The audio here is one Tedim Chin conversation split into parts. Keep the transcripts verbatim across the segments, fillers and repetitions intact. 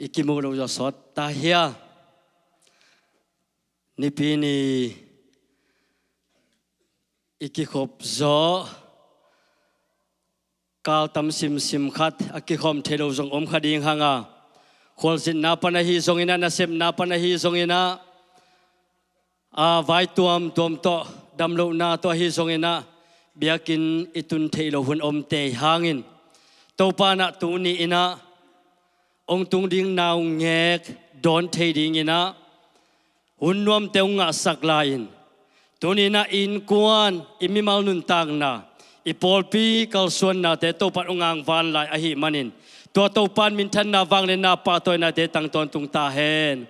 i kimu lo zaw sawt ta hia? Nipi ni i kikhop zaw kal tam simsim khat a kikhawm thei lo zong om kha ding hang a, khualzinna pan ahi zongin ah, nasepna pan ahi zongin ah, a vai tuamtuam tawh, damlohna tawh ahi zongin ah, biakinn i tun theih loh hun om tei hangin, Topa in ah tuni in ah hong tung ding naungek dawn thei dingin ah hun nuamte hong ngahsak lai-in, tuni in ah i innkuan, i mimal nuntakna, i pawlpi kalsuannate Topa in hong angvan lai ahih manin, tua Topa in minthanna, vangliatna, pahtawinate tang tawntung ta hen.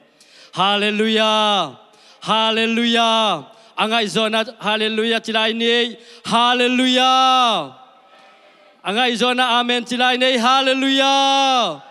Halleluiah. Halleluiah. A ngaihzawna halleluiah ci lai ni. Halleluiah. A ngaihzawna amen ci lai ni. Halleluiah.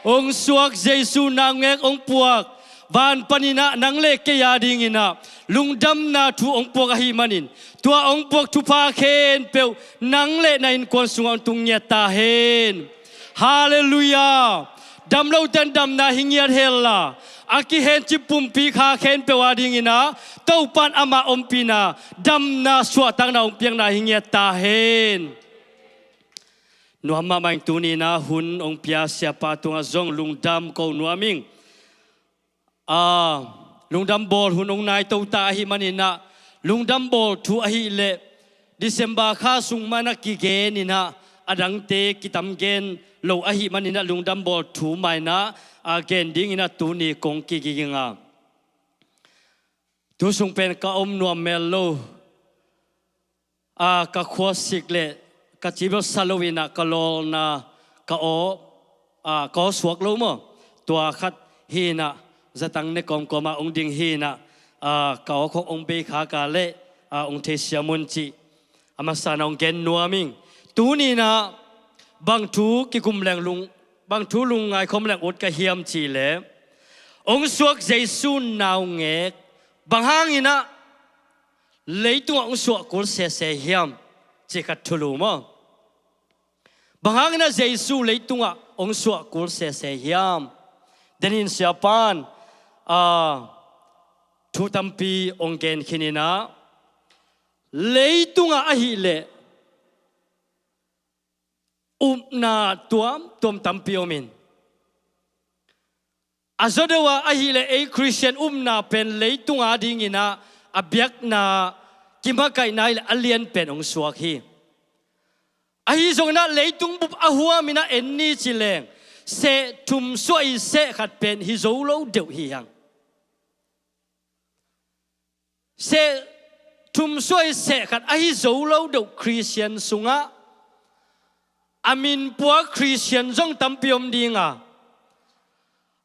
Hong suak Jesu naungek hong puak, van panin ah nang le kei a dingin ah lungdamna thu hong puak ahih manin, tua hong puak thupha khempeuh nang le na innkuan sungah hong tung ngiat ta hen. Halleluiah. Damlote in damna hi ngiat hen la, a kihencip pumpi kha khempeuh a dingin ah Topa in ama ompihna, damna, suahtakna hong piakna hi ngiat ta hen. Nuam mahmah ing. Tuni in ah hun hong pia siapa tungah zong lungdam ko nuam ing. A, lungdam bawl hun hong nai to ta ahih manin ah, lungdam bawl thu ahih leh December kha sung mah in ah kigen in ah, a dangte kitam gen lo ahih manin ah, lungdam bawl thu mah in ah, a, gen dingin ah tuni kong kiging a. Tu sung pen ka om nuam mel lo. A, ka khua sik le ka cibel sa lo in ah, ka lawlna, ka aw, a, ka aw suak lo maw? Tua khat hi in ah, zatang ne kawmkawm ah hong ding hi in ah, a, ka aw khawng hong bei kha ka leh, a, hong theisiam un cih a masa in ah hong gen nuam ing. Tuni in ah bang thu kikum leng lung, bang thu lungngai khawm leng ut ka hiam cih leh, hong suak Jesu naungek bang hangin ah leitungah hong suah kul sese hiam, cih khat thulu maw? Bang hangin ah Jesu leitungah hong suah kul sese hiam? Denin siapa in, a, thu tampi hong gen khin in ah, leitungah ahih leh upna tuamtuam tampi om in, a zaw deuh ah ahih leh ei Khristian upna pen leitung a dingin ah, a biakna, kimakaihna ahih leh a lian pen hong suak hi. Ahi zongin ah leitung bup a huam in ah en ni ci leng, seh thum suah i seh khat pen hi zo lo deuh hi hang. Seh thum suah i seh khat ahi zo lo deuh Khristian sungah, a min pua Khristian zong tampi om ding a,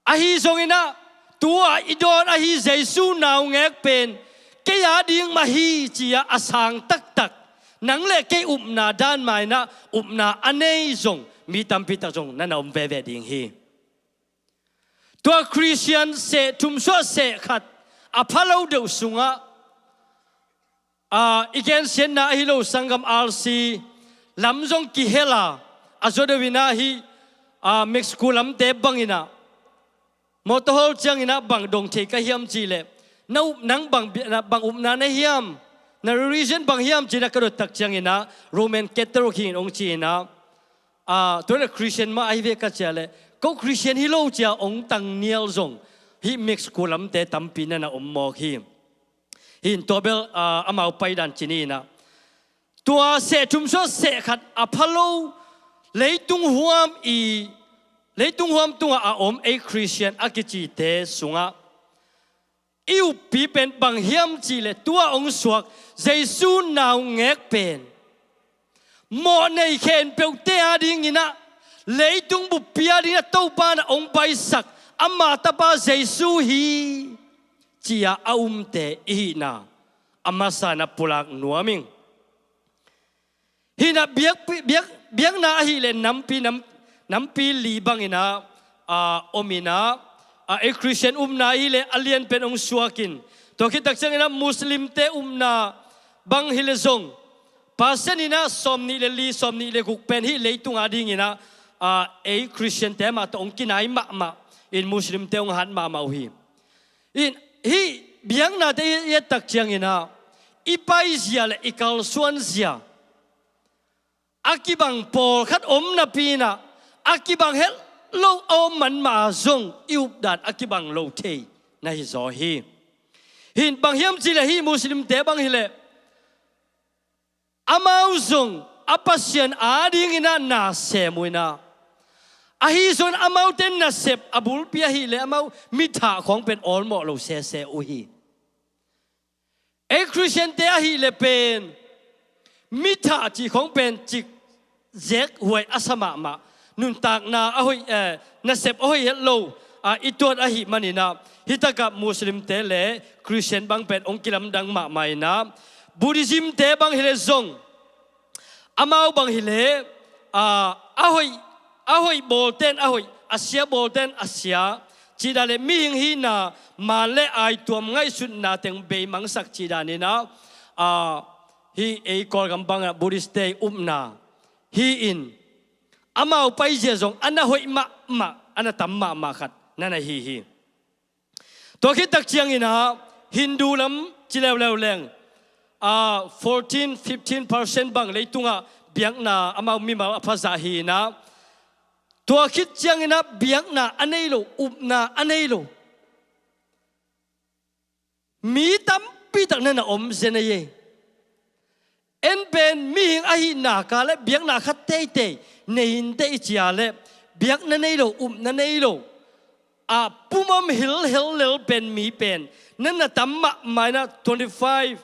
ahi zongin ah, tu-a i dawn ahi Jesu naungek pen kei a ding mah hi ci-a a sang taktak, nang le kei upna dan mah in ah, upna a nei zong mi tampi tak zong na na om veve ding hi. Tua Khristian seh thum suah seh khat a pha lo deuh sungah, a, i gensiatna ahi lo sanggam R C lam zong kihel a, a zaw deuh in ah hih, a, Mexico lamte bangin ah, motor hawl ciangin ah bang dong thei ka hiam cih leh, na up, nang bang, bang upna na hiam, na religion bang hiam ci-in ah ka dot tak ciangin ah, Roman Catholic hi ing hong ci-in ah, a, tua leh Khristian mah ahi ve ka ci a leh, ko Khristian hi lo ci-a hong tang nial zong hih Mexico lamte tampi na na om mawk hi. Hih in tua bel, a, amau paidan ci ni in ah, tua seh thum suah seh khat a pha lo, leitung huam i, leitung huam tungah a om ei Khristian a kicite sungah i uppi pen bang hiam cih leh, tu-a hong suak Jesu naungek pen mawhnei khempeuhte a dingin ah, leitung buppi a dingin ah Topa in ah hong paisak ama tapa Jesu hi ci-a a umte i hihna a masa in ah pulak nuam ing. Hih in ah biak, biak, biakna ahih leh nampi, nam, nampi li bangin ah, a, om in ah, a, ei Khristian upna ahih leh a lian pen hong suak in, tua khit tak ciangin ah Muslimte upna bang hi leh zong, percent in ah sawmnih le li, sawmnih le guk pen hih leitung a dingin ah, a, ei Khristiante mah tawh hong kinai mahmah in Muslimte hong hat mahmah uh hi. In hih biaknate i et tak ciangin ah i paizia le i kalsuanzia a kibang pawlkhat om napi-in ah a kibang het lo a om man mah ah zong i updan a kibang lo thei na hi zaw hi. Hin bang hiam cih leh hih Muslimte bang hi leh amau zong a Pasian adingin ah na sem uh in ah, ahi zongin amaute nasep a bulpi ahih leh amau mi thah khawng pen awlmawh lo sese uh hi. Ei Khristiante ahih leh pen mi thah cih khawng pen cik zek huai a sa mahmah, nuntakna a hoih, eh, nasep a hoih het lo, ah, i tuat ahih manin ah, hi takah Muslimte le Khristian bang pen hong kilamdang mahmah in ah, Buddhismte bang hi leh zong amau bang hi leh, ah, a hoih, a hoih bawlten a hoih, a sia bawlten a sia cih dan le mihing hihna man le aituam ngaihsutna teng beimangsak cih dan in ah, ah, hih ei Kawlgam bangah Buddhistte upna hi-in amau paizia zong a na hoih mahmah, a na tam mahmah khat na na hi hi. Tua khit tak ciangin ah Hindu lam ci leuleu leng, ah, fourteen, fifteen percent bang leitungah biakna amau mimal a phazah hi in ah, tua khit ciangin ah biakna a nei lo, upna a nei lo mi tampi tak na na om zen ahi ei. En pen mihing ahihna ka le biakna khat teitei nei inteh i ci a le biakna nei lo, upna nei lo, a pumam hilhel lel pen mi pen na na tam mahmah in ah twenty five,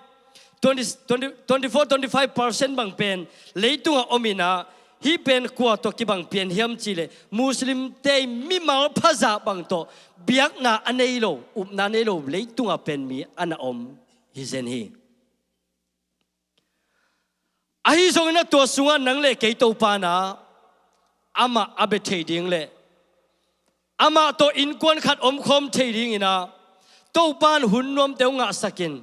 twenty, twenty, twenty four, twenty five percent bang pen leitungah om in ah, hih pen kua tawh kibang pian hiam cih leh Muslimte mimal phazah bang tawh biakna a nei lo, upna a nei lo leitungah pen mi a na om hi zen hi. Ahi zongin ah tua sungah nang le kei Topa in ah amah a bia thei ding le amah tawh innkuan khat omkhawm thei dingin ah Topa in hun nuamte hong ngahsak in,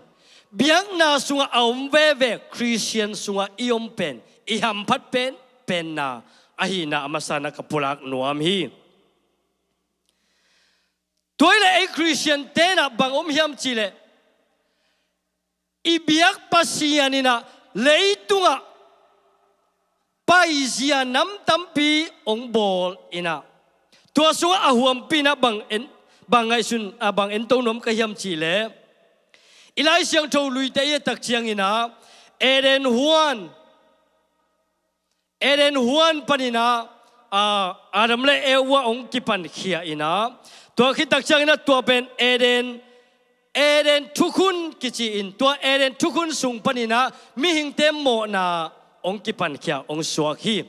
biakna sungah a om veve Khristian sungah i om pen, i hamphat pen, penna ahihna a masa in ah ka pulak nuam hi. Tua hi leh ei Khristiante in ah bang om hiam cih leh i biak Pasian in ah leitungah paizia nam tampi hong bawl in ah, tua sungah a huampi in ah bang en, bang ngaihsun, ah, bang ento nuam ka hiam cih leh i Lai Siangtho luite i et tak ciangin ah Eden huan, Eden huan panin ah, ah, Adam le Eva hong kipankhia in ah, tua khit tak ciangin ah tua pen Eden, Eden thukhun kici in, tua Eden thukhun sung panin ah mihingte mawhna hong kipankhia, hong suak hi.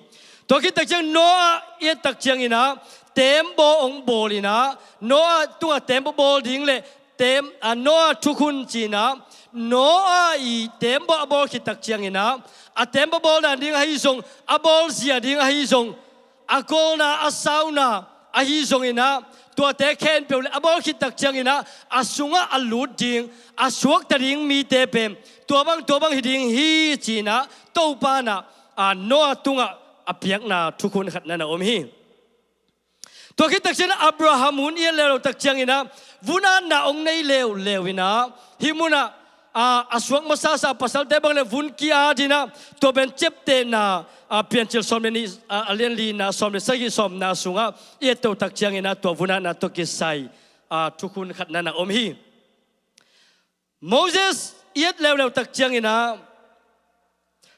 Tua khit tak ciang Noah i et tak ciangin ah teembaw hong bawl in ah, Noah tungah teembaw bawl ding le teem, a, Noah thukhun ci in ah, Noah i teembaw a bawl khit tak ciangin ah, a teembaw bawl dan ding ahi zong, a bawl zia ding ahi zong, a kawlna, a sauna ahi zongin ah, tuate khempeuh le a bawl khit tak ciangin ah, a sungah a lut ding, a suakta ding mite pen tua bang, tua bang hi ding hi ci in ah, Topa in ah, a, Noah tungah a piakna thukhun khat na na om hi. Tua khit tak ciangin ah Abraham hun i et leuleu tak ciangin ah vun-atna hong nei leuleu in ah, hih munah, a, a suak masasa pasalte bang le vun ki-at in ah, tua pen ciaptehna, a, Piancil sawm le nih, a, a lian lina, sawm le sagih, sawmna sungah i et to tak ciangin ah tua vun-atna tawh kisai, a, thukhun khat na na om hi. Moses i et leuleu tak ciangin ah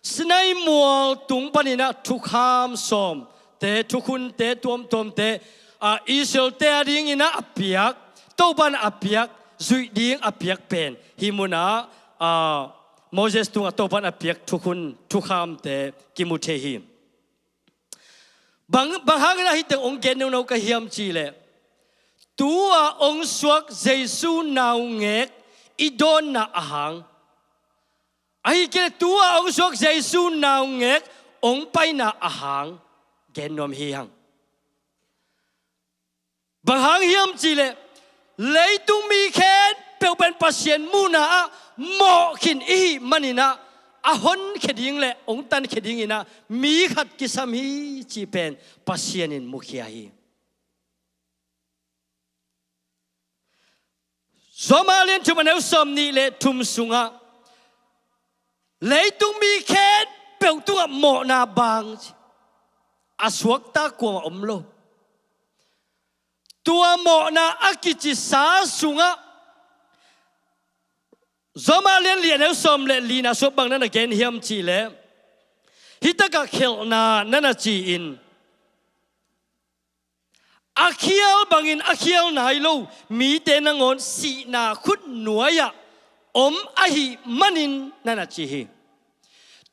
Sinai mual tung panin ah thukham sawmte, thukhunte tuamtuamte, a, Israelte adingin ah a piak, Topa in a piak, zuih ding a piak pen hih munah, a, Moses tungah Topa in a piak thukhun, thukhamte kimu thei hi. Bang, bang hangin ah hih teng hong gen nono ka hiam cih leh, tu-a hong suak Jesu naungek i dawnna a hang, ahih kei leh tu-a hong suak Jesu naungek hong paina a hang gen nuam hi hang. Bang hang hiam cih leh leitung mi khempeuh pen Pasian muhna ah mawh khin i hih manin ah, a honkhia ding le hong tankhia dinginah mi khat kisam hi cih pen Pasian in mukhia hi. Rom a lian thum a neu sawm nih le thum sungah leitung mi khempeuh tungah mawhna bang a suakta kuamah om lo. Tua mawhna a kicisa sungah Rom a lian li a neu sawm le lina sungah bang na na gen hiam cihleh, hih takah khelhna na na ci-in a khial bangin a khial nai lo mite nangawn sihna khut nuai-ah om ahih manin na na ci hi.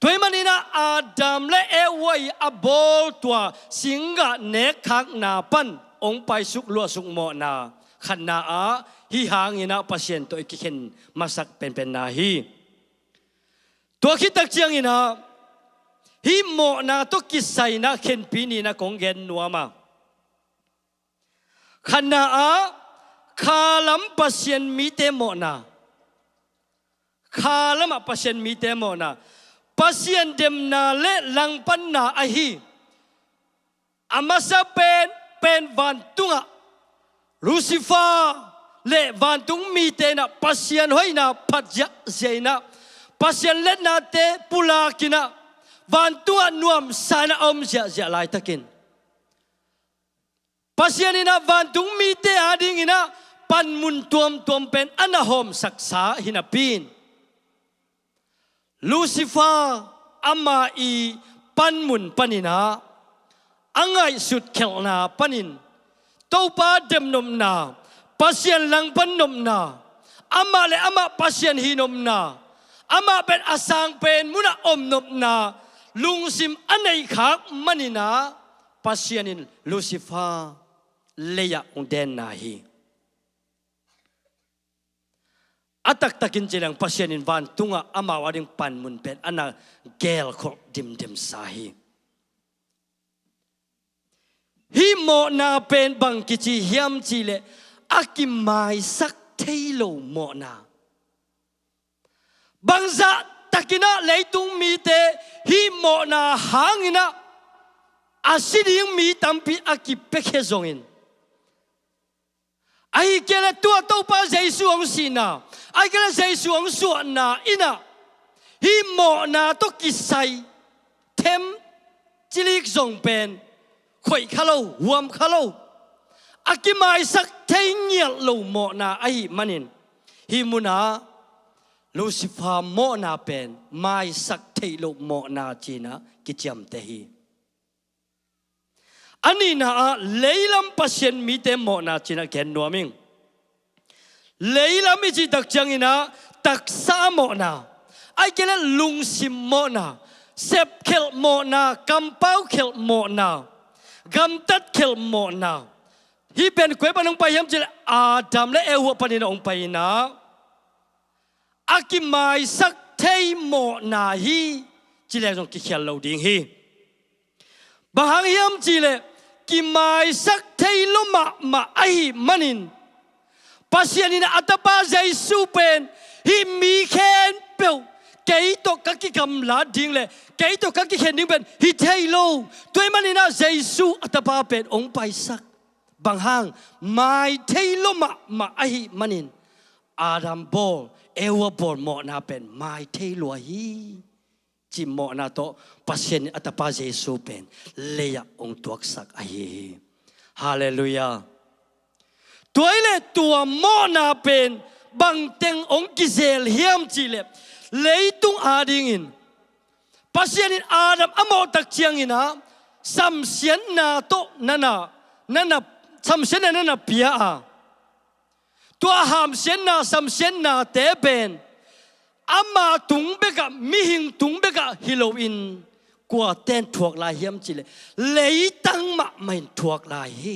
Tua ahih maninah Adam le Eva i a bawl tua singgah nekkhakna pan hong paisuk luahsuk mawhna khatna ah hih hanginah Pasian tawh i kikhen masak penpenna hi. Tua khit tak cianginah hih mawhna tawh kisai-inah khenpi nihna kong gen nuam a, khatna ah khalam Pasian mite mawhna. Khalamah Pasian mite mawhna, Pasian demna le langpanna ahi a masa pen pen vantungah Lucifer le vantung mite inah Pasian hoihna phat ziahziah inah Pasian letnate pulakinah vantungah nuamsa inah a om ziahziah laitakin Pasian inah vantung mite adinginah panmun tuamtuam pen a na hawmsaksa hi napi-in Lucifer ama i panmun paninah a ngaihsut khelhna panin Topa demnopna, Pasian langpan nopna, amah le amah Pasian hi nopna, amah pen a sang pen munah om nopna lungsim a neihkhak maninah Pasian in Lucifer lei-ah hong denna hi. A taktakin ci leng Pasian in vantungah amau ading panmun pen a na gelkholh dimdimsa hi. Hih mawhna pen bang kici hiam cihleh a kimaisak thei lo mawhna. Bangzah takinah leitung mite hih mawhna hanginah a si ding mi tampi a kipiakhia zongin, ahih kei leh tua Topa Jesu hong sihna, ahih kei leh Jesu hong suahna inah hih mawhna tawh kisai them cilik zong pen khoih kha lo, huam kha lo, a kimaisak thei ngiat lo mawhna ahih manin hih munah Lucifer mawhna pen maisak theih loh mawhna cinah kiciamteh hi. A nihna ah leilam Pasian mite mawhna cinah gen nuam ing. Leilam i cih tak cianginah taksa mawhna, ahih kei leh lungsim mawhna, sepkhelh mawhna, kampaukhelh mawhna, gamtatkhelh mawhna. Hih pen koi pan hong pai hiam cihleh Adam le Eva panin hong pai inah a kimaisak thei mawhna hi ci leng zong kikhial lo ding hi. Bang hang hiam cihleh kimaisak thei lo mahmah ahih manin Pasian inah a tapa Jesu pen hih mi khempeuh kei tawh ka kigamlat ding le kei tawh ka kikhen ding pen hi thei lo. Tua ahih maninah Jesu a tapa pen hong paisak. Bang hang? Mai thei lo mahmah ahih manin Adam bawl, Eva bawl mawhna pen mai thei lua hi. Cih mawhna tawh Pasian in a tapa Jesu pen lei-ah hong tuaksak ahi hi. Halleluiah. Tua ahih leh tua mawhna pen bangteng hong kizel hiam cihleh leitung adingin Pasian in Adam a mawh tak cianginah samsiatna tawh na na, na na, samsiatna na na pia a, tua hamsiatna, samsiatnate pen ama tung bekah, mihing tung bekah hi loin kuaten thuak lai hiam cihleh leitang mahmah in thuak lai hi.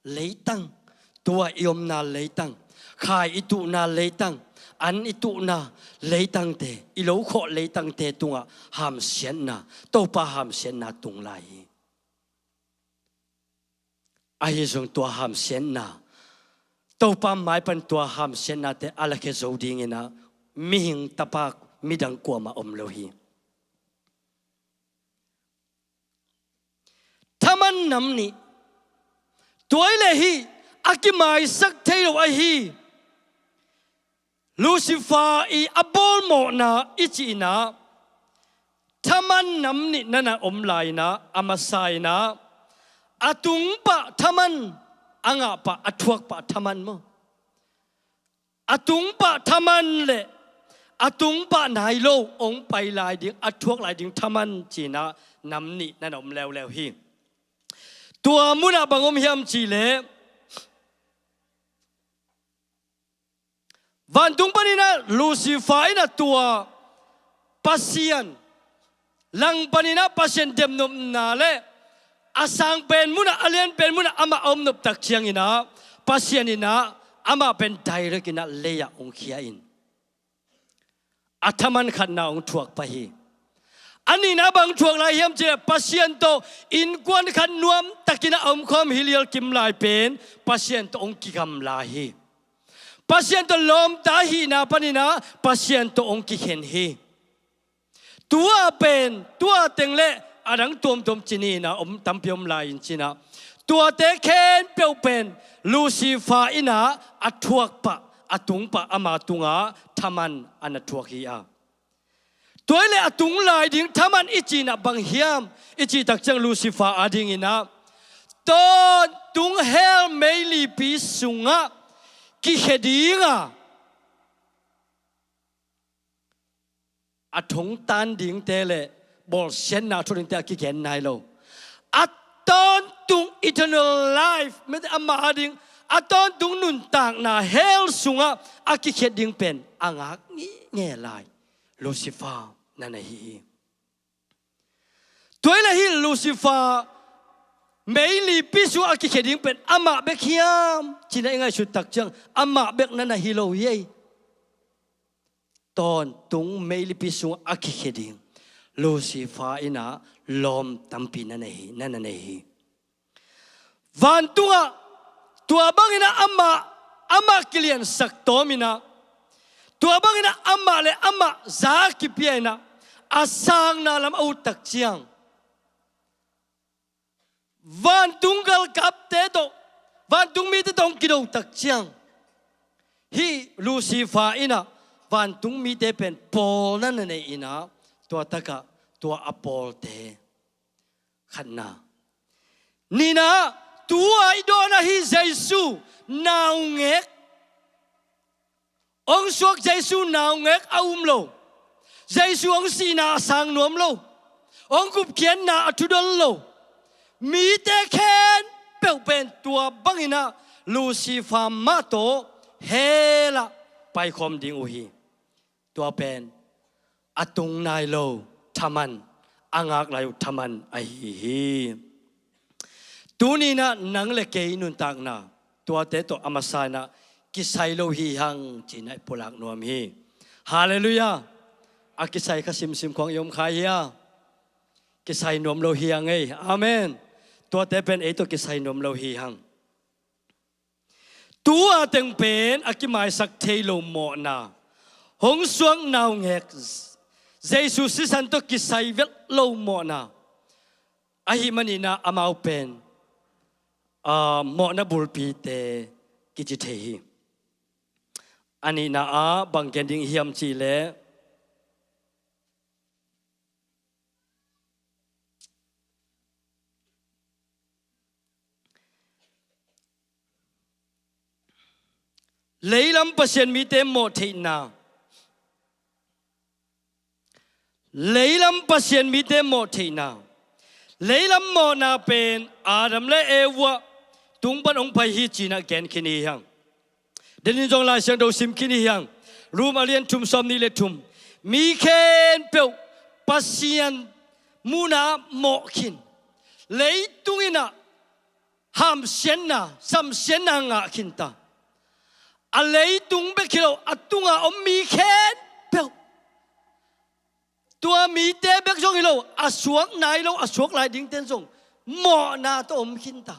Leitang, tua i omna leitang, khai i tuhna leitang, an i tuhna leitangte, i lo khawh leitangte tungah hamsiatna, Topa hamsiatna tung lai hi. Ahi zong tua hamsiatna, Topa maipan tua hamsiatnate a lakhia zo dinginah mihing tapa midang kuamah om lo hi. Thaman nam nih. Tua ahih leh hih a kimaisak thei lo ahi Lucifer i a bawlmawhna i cih inah thaman nam nih na na om lai inah a masa inah a tung pah thaman, a ngah pah, a thuak pah thaman maw, a tung pah thaman le a tung pah nai lo hong pai lai ding, a thuak lai ding thaman ci inah nam nih na na om leuleu hi. Tua munah bang om hiam cih leh vantung paninah Lucifer inah tua Pasian, lang paninah Pasian demnopna le a sang pen munah, a lian pen munah amah a om nop tak cianginah Pasian inah amah pen direct inah lei-ah hong khia in a thaman khatna hong thuak pah hi. A nihna bang thuak lai hiam cih leh Pasian tawh innkuan khat nuamtakin a omkhawm hi lial kim lai pen Pasian tawh hong kigam lai hi. Pasian tawh lawmta hihna paninah Pasian tawh hong kikhen hi. Tua pen, tua teng le a dang tuamtuam ci ni inah om, tampi om lai in cinah tuate khempeuh pen Lucifer inah a thuak pah, a tung pah ama tungah thaman a na thuak hi a. Tua ahih leh a tung lai ding thaman i cih inah bang hiam i cih tak ciang Lucifer adinginah tawntung hell meilipi sungah kikhia dinga a thongtan dingte le bawlsiatna a thu dingte a kigen nai lo. A tawntung eternal life, mete ama ading a tawntung nuntakna hell sungah a kikhiat ding pen a ngak ngitnget lai Lucifer na na hi hi. Tua ahih leh hih Lucifer meilipi sungah a kikhia ding pen amah bek hiam cinah i ngaihsut tak ciang amah bek na na hi lo hi ei. Tawntung meilipi sungah a kikhia ding Lucifer inah lawm tampi na na hi, na na nei hi. Vantungah tua banginah amah, amah kiliansak tawminah tua banginah amah le amah za a kipia inah a sangna lam a ut tak ciang vantung galkapte tawh, vantung mite tawh hong kido tak ciang hih Lucifer inah vantung mite pen pawlna na nei inah tua takah tua a pawlte khatna. Nihna, tua i dawn ahi Jesu naungek, hong suak Jesu naungek a um lo. Jesu hong sihna a sang nuam lo, hong gupkhiatna a thudon lo. Mite khempeuh pen tua banginah Lucifer mah tawh hell ah paikhawm ding uh hi. Tua pen a tung nai lo thaman, a ngak lai uh thaman ahi hi. Tuninah nang le kei nuntakna tuate tawh a masa inah kisai lo hi hang cinah i pulak nuam hi. Halleluiah. A kisai kha simsim khawng i om kha hi a, kisai nuam lo hi hang ei. Amen. Tuate pen ei tawh kisai nuam lo hi hang. Tua teng pen a kimaisak thei lo mawhna, hong suak naungek, Jesu sisan tawh kisai velh lo mawhna ahih maninah amau pen, aa, mawhna bulpite kici thei hi. A nihna ah bang gen ding hiam cih leh leilam Pasian mite mawh theihna. Leilam Pasian mite mawh theihna. Leilam mawhna pen Adam le Eva tung pan hong pai hi cinah gen khin hi hang. Denin zong Lai Siangtho sim khin hi hang. Rom a lian thum sawm nih le thum. Mi khempeuh Pasian munah mawh khin, leitung inah hamsiatna, samsiatna ngah khin ta. A leitung bek hi lo, a tunga om mi khempeuh, tua mite bek zong hi lo, a suak nai lo, a suak lai dingten zong mawhna tawh om khin ta.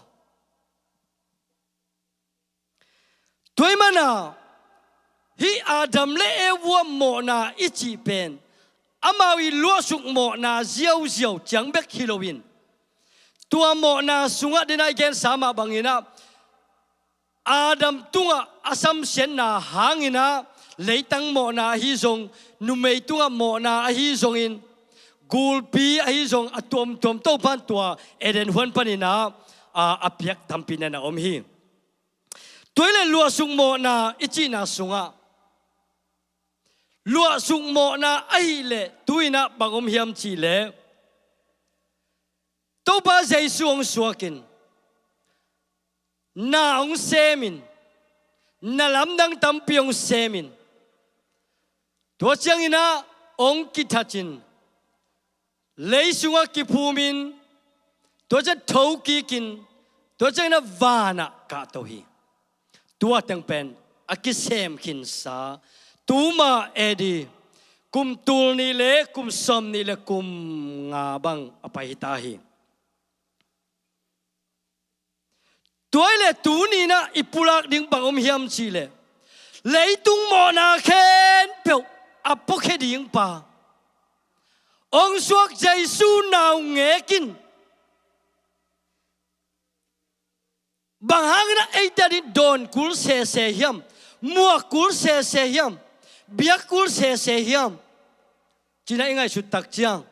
Tua ahih manah Hih Adam le Eva mawhna i cih pen amau i luahsuk mawhna ziauziau ciang bek hi loin, tua mawhna sungah dena i gensa mah banginah Adam tungah a samsiatna hanginah leitang mawhna ahi zong, numei tungah mawhna ahi zongin, gulpi ahi zong, a tuamtuam Topan tua Eden huan paninah a, a piak tampi nana om hi. Tua hileh luahsuk mawhna i cihna sungah, luahsuk mawhna ahileh tuinah bang om hiam cihleh, Topa Jesu hong suakin, na hong semin, na lamdang tampi hong semin, tua cianginah hong kithacin, lei sungah kiphumin, tua ciang thokikin, tua cianginah vanah kahto hi. Tua teng pen a kisem khinsa, tuma AD kum tul nih le kum sawm nih le kum nga bang a pai hita hi. Tua hileh tuninah i pulak ding bang om hiam cihleh, leitung mawhna khempeuh a puakhia ding pa, hong suak Jesu nau ngekin, bang hanginah eite ading dawn kul sese hiam, muak kul sese hiam, biak kul sese hiam, cinah i ngaihsut tak ciang,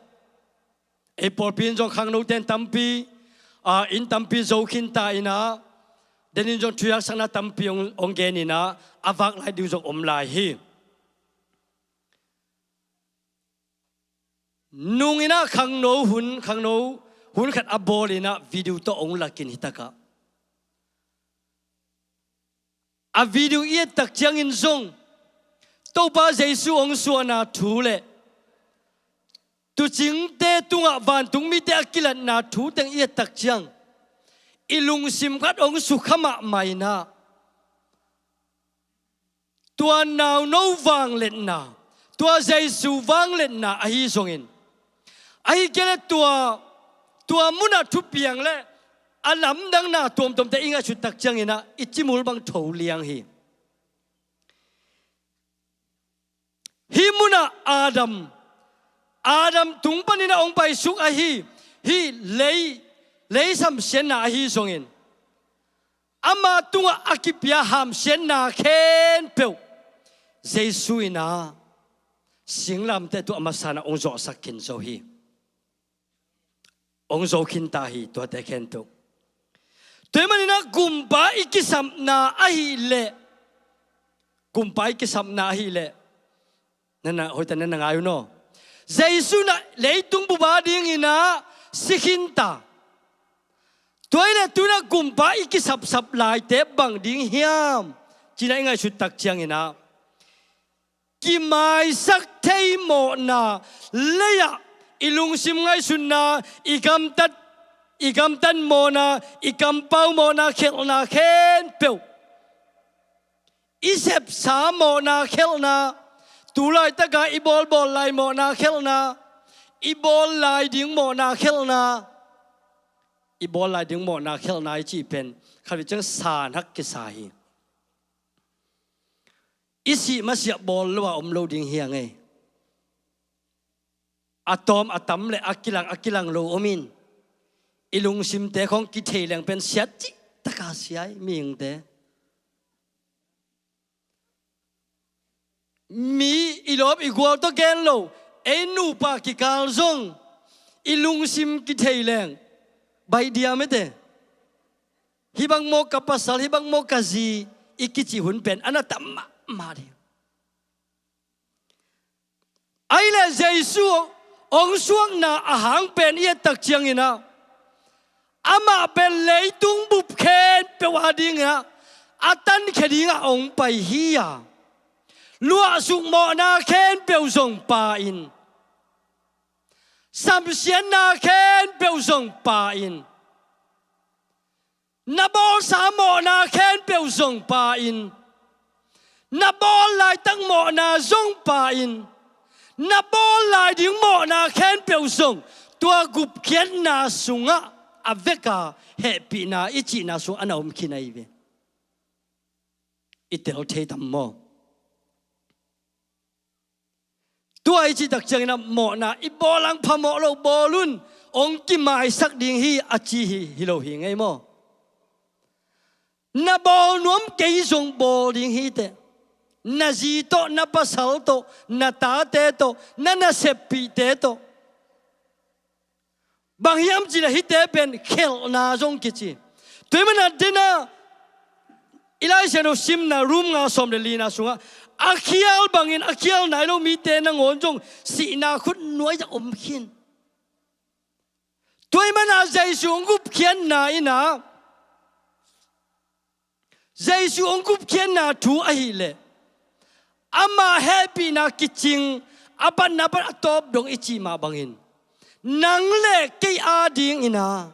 ei pawlpi in zong khangnote in tampi, a, inn tampi zo khinta inah, denin zong thuhilhaksakna tampi hong, hong geninah a vak lai ding zong om lai hi. Nunginah khangno hun, khangno hun khat a bawlinah video tawh hong lakin hitakah, a video i et tak ciangin zong Topa Jesu hong suahna thu le tuucingte tungah vantung mite a kilatna thu teng i et tak ciang, i lungsim khat hong sukha mahmah inah, tua nauno vangliatna, tua Jesu vangliatna ahi zongin, ahi kei le tua, tua munah thupiang le a lamdangna tuamtuamte i ngaihsut tak cianginah i cimul bang tho liang hi. Hih munah Adam, Adam tung paninah hong paisuk ahi hih lei, lei samsiatna ahi zongin, ama tungah a kipia hamsiatna khempeuh Jesu inah singlamteh tungah a masa inah hong zawhsak khin zo hi. Hong zo khinta hi tuate khempeuh. Tua ahih maninah gumpa i kisapna ahileh, gumpa i kisapna ahileh, nana, hoihtak nana ngai un aw. Jesu inah leitung bup a dinginah si khinta. Tua hileh tuinah gumpa i kisapsap laite bang ding hiam cinah i ngaihsut tak cianginah, kimaisak thei mawhna, lei-ah i lungsim ngaihsutna, i gamtat, i gamtat mawhna, i kampau mawhna khelhna khempeuh, i sepsa mawhna khelhna, tu laitaka i bawlbawl lai mawhna khelhna, i bawl lai ding mawhna khelhna, i bawl lai ding mawhna khelhna i cih pen khatvei ciang san hak kisa hi. I sih masiah bawl lo a om lo ding hi a ngei. A tawm a tam le a kilang a kilang lo om in, i lungsimte khawng kithei leng pen siat cih taka sia hi mihingte. Mi i lawp i gual tawh gen lo, ei nupa kikal zong i lungsim kithei leng baih diam ete. Hih bang maw ka pasal, hih bang maw ka zi, i kici hun pen a na tam mahmah ding. Ahih leh Jesu hong suakna a hang pen i et tak ciangin ah, amah pen leitung bup khempeuh a dingin ah a tankhia dingah hong pai hi a, luahsuk mawhna khempeuh zong pa in, samsiatna khempeuh zong pa in, na bawlsa mawhna khempeuh zong pa in, na bawl laitak mawhna zong pa in, na bawl lai ding mawhna khempeuh zong tua gupkhiatna sungah a veka hehpihna i cihna sungah a na om khin ahi ve. I tel thei tam maw? Tua i cih tak ciangin ah mawhna i bawl ang phamawh lo bawl un, hong kimaisak ding hi a ci hi, hi lo hi ngei maw? Na bawl nuam kei zong bawl ding hi teh. Na zi tawh, na pasal tawh, na tate tawh, na naseppihte tawh. Bang hiam cih leh hihte pen khelhna zong kici. Tua ahih manin ah dena i Lai Siangtho simna Rom nga sawm le lina sungah a khial bangin a khial nai lo mite nangawn zong sihna khut nuai-ah om khin. Tua ahih manin ah Jesu hong gupkhiatna in ah, Jesu hong gupkhiatna thu ahih leh, ama hehpihna kicing, a batna pan a tawp dong i cih mah bangin, nang le kei adingin ah,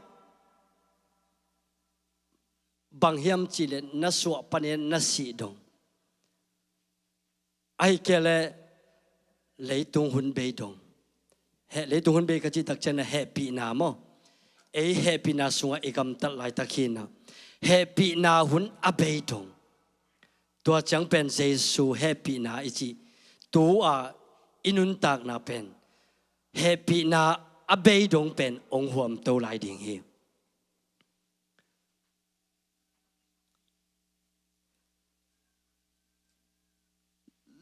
bang hiam cih leh na suah panin na sih dong. Ahih kei leh leitung hun bei dong. Heh, leitung hun bei ka cih tak ciangin ah hehpihna maw? Ei hehpihna sungah i gamtat laitak hi-in ah, hehpihna hun a bei dong. Tua ciang pen Jesu hehpihna i cih, tu-a i nuntakna pen hehpihna a bei dong pen hong huamto lai ding hi.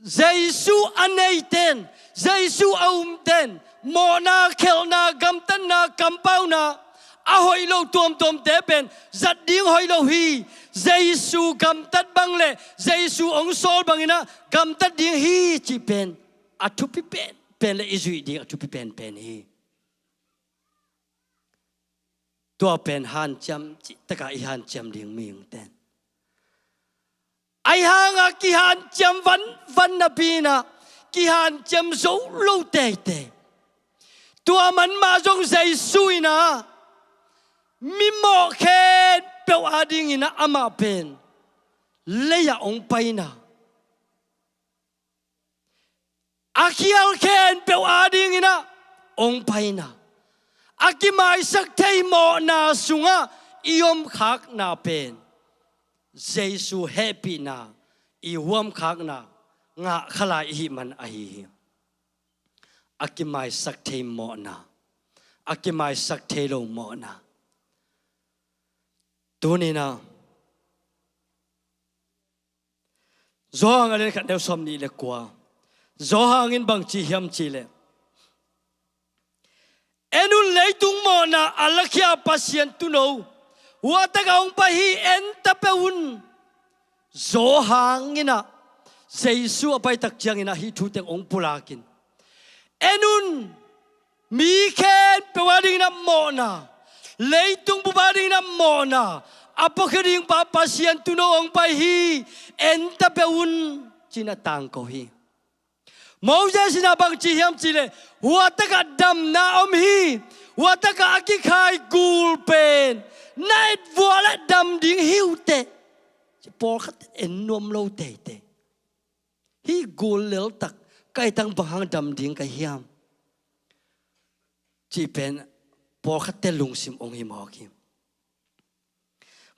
Jesu a neiten, Jesu a umten, mawhna, khelhna, gamtatna, kampauna, a hoih lo tuamtuamte pen zat ding hoih lo hi. Jesu gamtat bang le Jesu hong sawl bangin ah gamtat ding hi cih pen a thupi penpen le i zuih ding a thupi penpen hi. Tua pen hanciam cihtakah i hanciam ding mihingten. Ahi hangah kihanciam vanvan napi-in ah kihanciam zo lo teitei. Tua man mah zong Jesu in ah mimawh khempeuh adingin ah amah pen lei-ah hong paina, a khial khempeuh adingin ah hong paina, a kimaisak thei mawhna sungah i omkhakna pen Jesu hehpihna i huamkhakna ngah kha lai i hih man ahi hi. A kimaisak thei mawhna, a kimaisak thei lo mawhna. Tuni-in ah Johan a lian khat neu sawmnih le kua. Johan in bang ci hiam cih leh, en un, leitung mawhna a lakhia Pasian Tuuno, hua takah hong pai hi, en ta peuh un. Johan in ah Jesu a pai tak ciangin ah hih thu teng hong pulakin, en un, mi khempeuh adingin ah mawhna, leitung bup adingin ah mawhna a puakhia ding pa Pasian Tuuno hong pai hi, en ta peuh un, ci-in ah tangko hi. Moses in ah bang ci hiam cih leh, hua takah damna om hi, hua takah a kikhai gul pen na et vuah leh dam ding hi uh teh, ci pawlkhat en nuam lo teitei. Hih gul leltak ka et tang bang hang dam ding ka hiam, cih pen pawlkhatte lungsim hong hi mawk hi.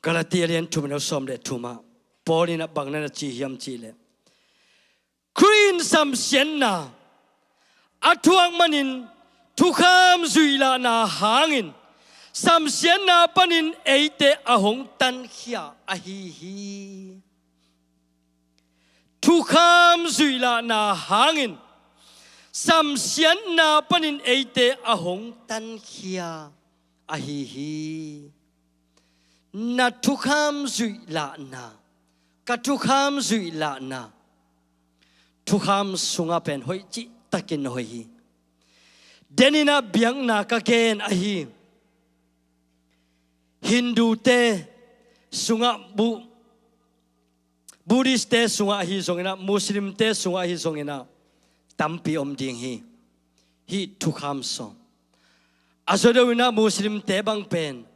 Galati a lian thum neu sawm le thumah Paul in ah bang na na ci hiam cih leh, Khrih in samsiatna a thuak manin thukham zuihlahna hangin samsiatna panin eite a hong tankhia ahi hi. Thukham zuihlahna hangin samsiatna panin eite a hong tankhia ahi hi. Na thukham zuihlahna, ka thukham zuihlahna, thukham sungah pen hoih cihtakin hoih hi. Denin ah biakna ka gen ahi. Hindute sungah, Bu-, Buddhistte sungah ahi zongin ah, Muslimte sungah ahi zongin ah tampi om ding hi. Hih thukham sung a zaw deuh in ah Muslimte bang pen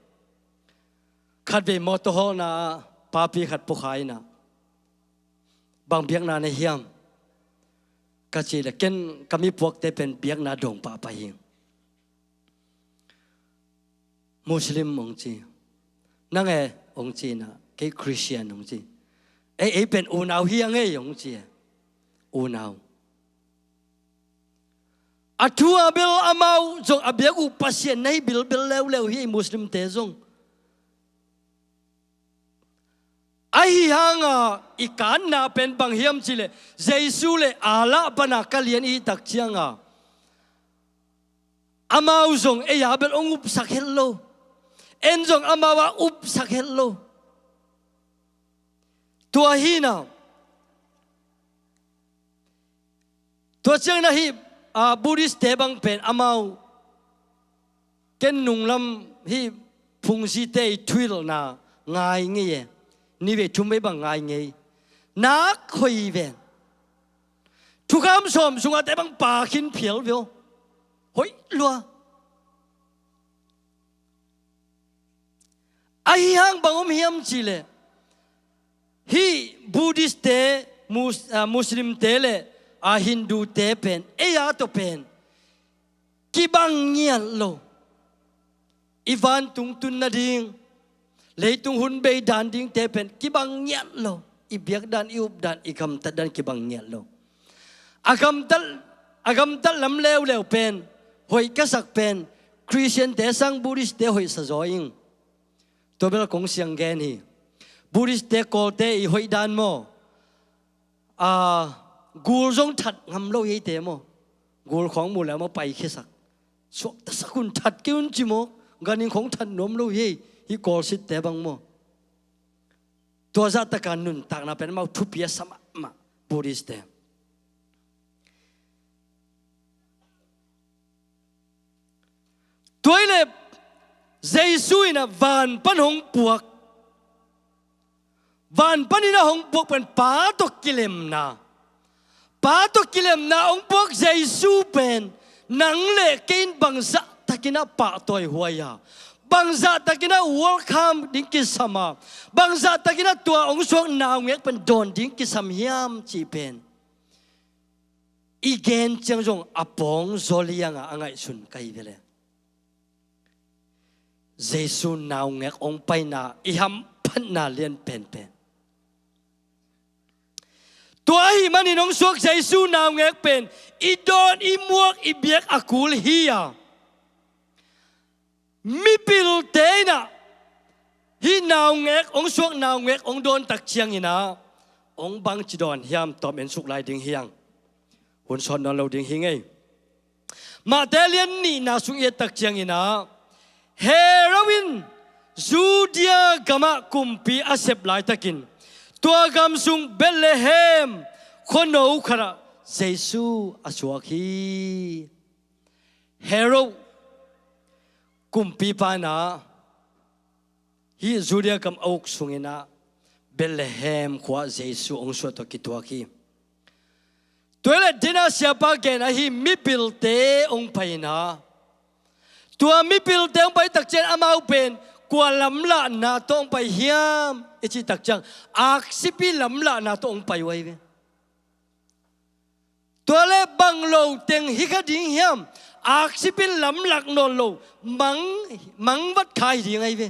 khatvei mawtaw hawlna ah papi khat pukha in ah, bang biakna na hiam ka cih leh, ken ka mi puakte pen biakna dong pahpah hi. Muslim hong ci. Nang e? Hong ci-in ah, kei Christian hong ci. Ei, ei pen unau hi a ngei hong ci e. Unau. A thu a bel amau zong a biak uh Pasian na hi bilbel leuleu hi, Muslimte zong. Ahi hanga i kanna pen bang hiam cihleh, Jesu le Allah pana ka lian i hih tak cianga amau zong ei a bel hong upsak het lo. En zong amau a upsak het lo. Tua hina, tua ciangin ahi, a, Buddhist-te bang pen amau, ken nunglam hi phungzite i thuhilhna ngai ngei e. Nivei thumvei bang ngai ngei. Nak hoih ven. Thukham sawm sungah te bang pakhin phial veo. Hoih lua. Ahi hang bang om hiam cihleh, hih Buddhist-te, Mus-, ah, Muslim-te le, ah, Hindu-te pen, ei a tawh pen kibang ngiat lo. I vantung tun nading, leitung hun bei dan dingte pen kibang ngiat lo. I biak dan, i up dan, i gamtat dan kibang ngiat lo. A gamtat, a gamtat lam leuleu pen hoih ka sak pen Christian-te sang Buddhist-te hoih sa zaw ing. Tua bel kong siang gen hi. Buddhist-te, Kawlte i hoih dan maw, a, gul zong that ngam lo hi eite maw. Gul khawng mu le maw paikhiasak. Suaktasak un, that kei un ci maw. Ganin khawng that nuam lo hi. Hih Kawlsitte bang maw. Tua zahtaka nuntakna pen amau thupi a sa mahmah, Buddhist-te. Tua hileh Jesu in a van pan hong puak. Van panin a hong puak pen Pa tawh kilemna. Pa tawh kilemna hong puak Jesu pen nang le kei in bangzah takin a pahtawi huai a, bangzah takin a welcome ding kisam a, bangzah takin a tua hong suak naungek pen dawn ding kisam hiam cih pen i gen ciang zong a pawng zaw lianga a ngaihsun ka hi ve le. Jesu naungek hong paina i hamphatna lian penpen. Tua ahih manin hong suak Jesu naungek pen i dawn, i muak, i biak a kul hi a, mipilte in ah hih naungek, hong suak naungek hong dawn tak ciangin ah hong bangci dawn hiam, tawm en suk lai ding hi hang. Hun sawt nawn lo ding hi ing ei. Matthai lian nihna sung i et tak ciangin ah, Herod in Judea gamah kumpi a sep laitakin tua gam sung Bethlehem khuano khatah Jesu a suak hi. Herod kumpipa in ah hih Judea gam a uk sungin ah Bethlehem khua-ah Jesu hong suah tawh kituak hi. Tua hileh dena siapa gen ahi mipilte hong pai in ah, tua mipilte hong pai tak ciang amau pen kua lamlahna tawh hong pai hiam i cih tak ciang, aksipi lamlahna tawh hong pai uh ahi ve. Tua leh bang lo teng hi kha ding hiam? Aksipin lamlak nawn lo, mang, mangvat kha hi ding ahi ve.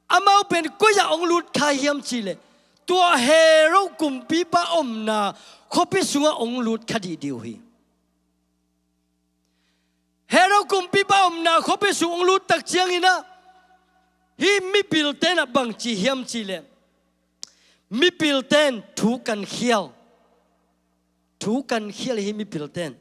Amau pen koi-ah hong lut kha hiam cihleh, tua Herod kumpipa omna khuapi sungah hong lut kha dihdih uh hi. Herod kumpipa omna khuapi sung hong lut tak ciangin ah hih mipilte in ah bangci hiam cihleh, mipilte in thu kankhial, thu kankhial hi mipilte in.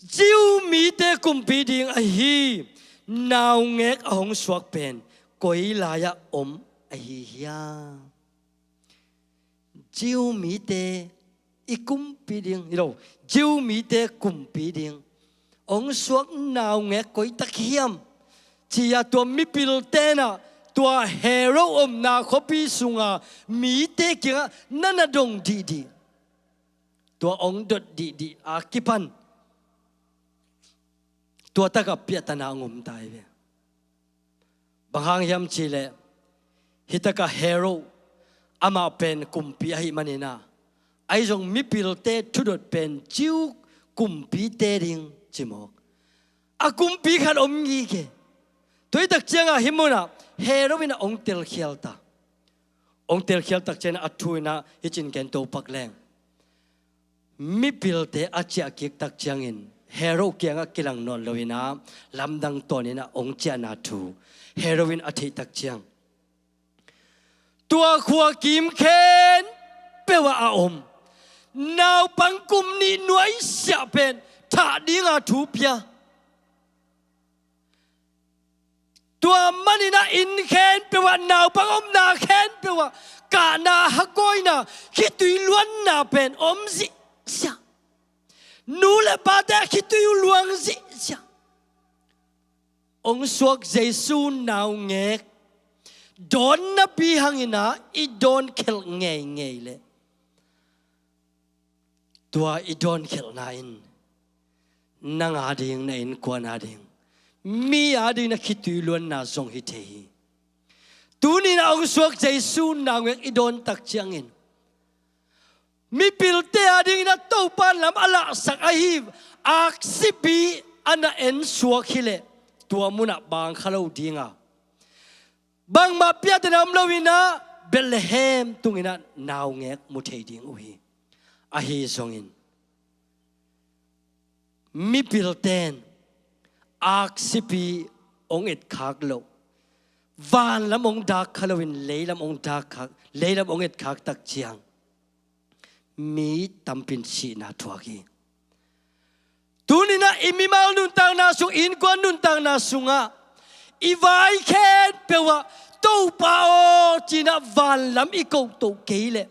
Jew mite kumpi ding ahi naungek a hong suak pen koi lai-ah om ahi hiam? Jew mite i kumpi ding, i lo, Jew mite kumpi ding hong suak naungek koi tak hiam, ci-a tua mipilte in ah tua Herod omna khuapi sunga mite kiangah na na dong dihdih, tua hong dot dihdih a kipan tua takah piahtana hong om ta hi ve. Bang hang hiam cihleh, hih takah Herod amah pen kumpi ahih manin ah, ahi zong mipilte thudot pen Jew kumpite ding ci mawk. A kumpi khat om ngike. Tua hi tak ciangah hih munah Herod in ah hong telkhial ta. Hong telkhial tak ciangin a thu in ah hih cin ken to pak leng. Mipilte a ciah kik tak ciangin Herod kiangah kilang nawn loin ah lamdang tawnin ah hong ciahna thu Herod in a theih tak ciang, tua khua kim khempeuh ah a om naupang kum nih nuaisiah pen thah dinga thu pia. Tua manin ah inn khempeuh ah, naupang omna khempeuh ah kahna, hakawina, khitui luanna pen om zihziah. Nu le pate khitui uh luang zihziah. Hong suak Jesu naungek dawnnapi hangin ah i dawnkhelh ngeingei leh, tua i dawnkhelhna in nang ading, na innkuan ading, mi ading na khitui luanna zong hi thei hi. Tuni-in ah hong suak Jesu naungek i dawn tak ciangin mipilte adingin ah Topa in lam a lahsak ahi aksipi a na ensuak hileh, tua munah bang kha lo dinga, bangmah piahtana om loin ah Bethlehem tungin ah naungek mu thei ding uh hi. Ahi zongin mipilten aksipi hong etkhak loh, vanlam hong dak kha loin leilam hong dak khak, leilam hong etkhak tak ciang mi tampin sihna thuak hi. Tuni-in ah i mimal nuntakna sung, innkuan nuntakna sungah i vai khempeuh ah, Topa aw, ci-in ah vanlam i kohtoh kei leh,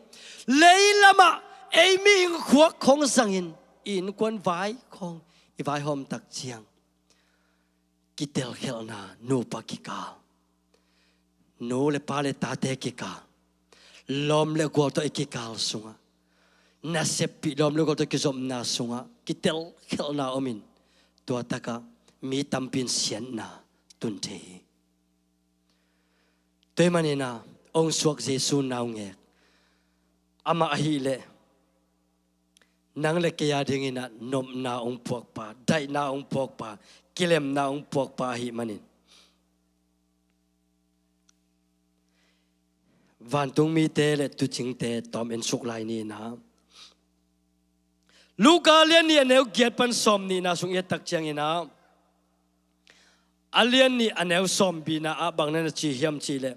leilamah ei mihing khuak khawng zangin i innkuan vai khawng i vaihawm tak ciang, kitelkhelhna, nupa kikal, nu le pa le tate kikal, lawm le gual tawh i kikal sungah, naseppih lawm le gual tawh kizopna sungah kitelkhelhna omin, tua takah mi tampin siatna tun thei hi. Tua ahih manin ah hong suak Jesu naungek, amah ahih leh nang le kei adingin ah nopna hong puakpa, daihna hong puakpa, kilemna hong puakpa ahih manin, vantung mite le tuucingte tawm en suk lai ni-in ah, Luka a lian nih a neu giat pan sawm nihna sung i et tak ciangin ah, a lian nih a neu sawm bina ah bang na na ci hiam cih leh,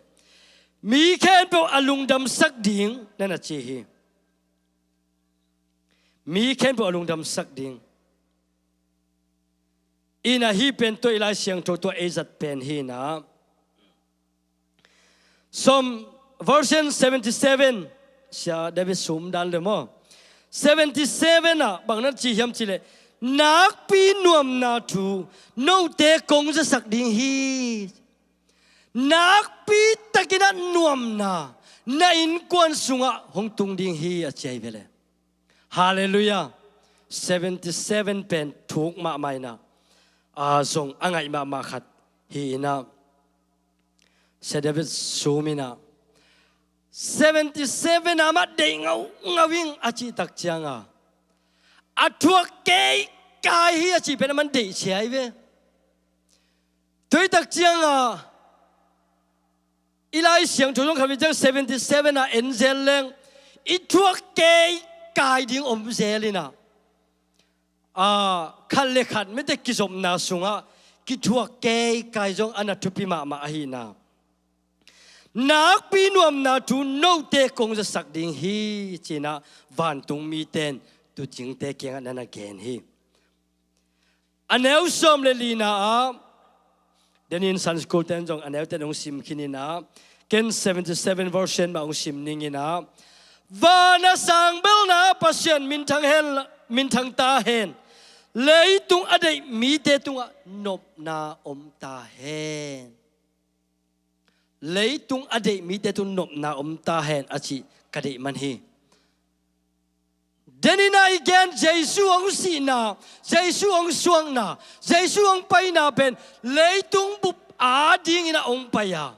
mi khempeuh a lungdamsak ding na na ci hi. Mi khempeuh a lungdamsak ding. Ina hih pen tua i Lai Siangtho tua ei zat pen hi-in ah, Psalm version seventy seven, Sia David sum dan le maw, seventy seven ah bang na ci hiam cih leh, nakpi nuamna thu note kong zasak ding hi. Nakpi takin ah nuamna na innkuan sungah hong tung ding hi, a ci ahi ve le. Halleluiah. Seventy seven pen thuk mahmah in ah, a zong a ngaih mahmah khat hi-in ah, Sia David sum in ah, seventy seven ah mah deih ngaungau ing, a cih tak ciang a, a thuak keikai hi, a cih pen a man deih cia hi ve. Tua hi tak ciang a, i Lai Siangtho zong khat vei ciang seventy seven ah en zel leng, i thuak keikai ding om zel in ah, a, khat le khat mite kizopna sungah kithuak keikai zong a na thupi mahmah ahihna. Nakpi nuamna thu note kong zasak ding hi, ci-in ah vantung mite in tuucingte kiangah na na gen hi. A neu sawm le lina ah, denin Sunday school ten zong a neu ten hong sim khin in ah, ken seventy seven version mah hong sim ning in ah, vana sang belna Pasian minthang hen, minthang ta hen, leitung a deih mite tungah nopna om ta hen. Leitung a deih mite tung nopna om ta hen, a cih ka deih man hi. Denin ah i gen Jesu hong sihna, Jesu hong suakna, Jesu hong paina pen leitung bup adingin ah hong pai a,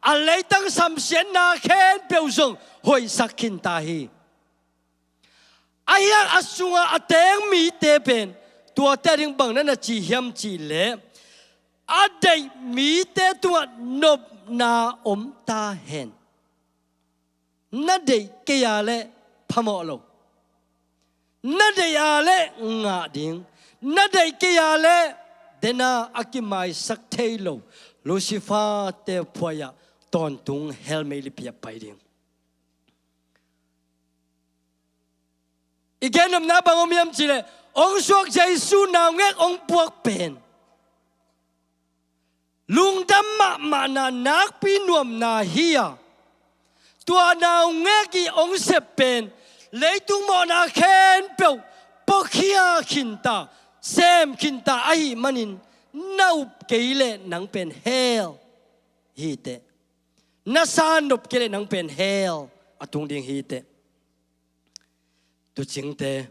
a leitang samsiatna khempeuh zong hoihsak khin ta hi. Ahi hang a sungah a teng mite pen tuate ading bang na na ci hiam cih leh, a deih mite tungah nopna om ta hen. Na deih kei a leh phamawh lo. Na deih a leh ngah ding. na deih kei a leh dena a kimaisak thei lo Lucifer te phuai-ah tawntung hell meilipi-ah pai ding. I gennopna bang om hiam cih leh, hong suak Jesu naungek hong puak pen lungdam mahmahna, nakpi nuamna hi a, tua naungek i hong sep pen leitung mawhna khempeuh puakhia khinta, sem khinta ahih manin, na up kei leh nang pen hell hi teh. Na sa nop kei leh nang pen hell a tung ding hi teh. Tuucingte,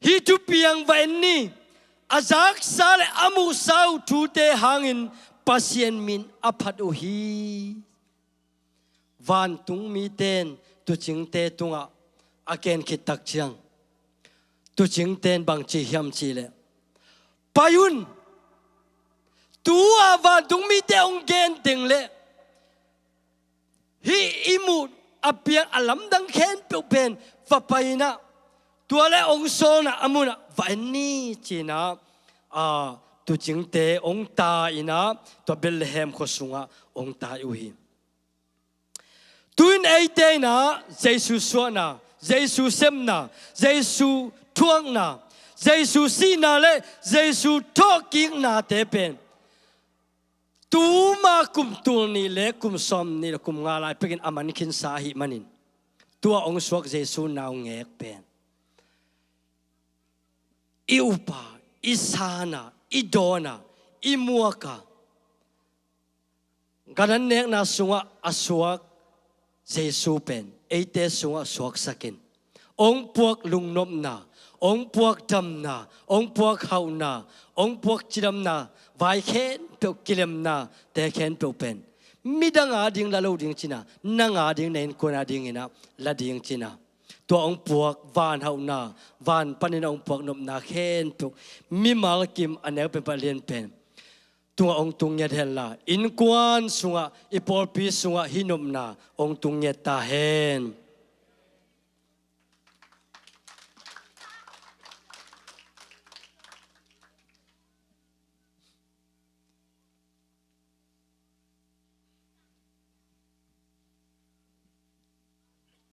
hih thupiang va en ni. A zaksa le a muhsa uh thute hangin Pasian min a phat uh hi. Vantung mite in tuucingte tungah a ken khit tak ciang, tuucingte in bang ci hiam cih leh, pai un. Tu-a vantung mite hong gen teng leh hih i muh a piang a lamdang khempeuh pen va pai in ah, tua le hong sawlna a munah va en ni ci-in ah, a, tuucingte hong tai in ah, tua Bethlehem khua sungah hong tai uh hi. Tu-in eite in ah Jesu suahna, Jesu sepna, Jesu thuakna, Jesu sihna le Jesu thawhkiknate pen tuma kum tul nih le kum sawm nih le kum nga lai pekin a man khinsa ahih manin, tua hong suak Jesu naungek pen i upa, i sana, i dawna, i muaka, gan an nekna sungah a suak Jesu pen eite sungah suaksakin, hong puak lungnopna, hong puak damna, hong puak hauhna, hong puak cidamna, vai khempeuh, kilemnate khempeuh pen midang a ding la lo ding cina, nang a ding, na innkuan a dingin ah la ding cina, tua hong puak van hauhna, van panin hong puak nopna khempeuh, mimal kim a neu pen, palian pen tungah hong tung ngiat henla, innkuan sungah, i pawlpi sungah hih nopna hong tung ngiat ta hen.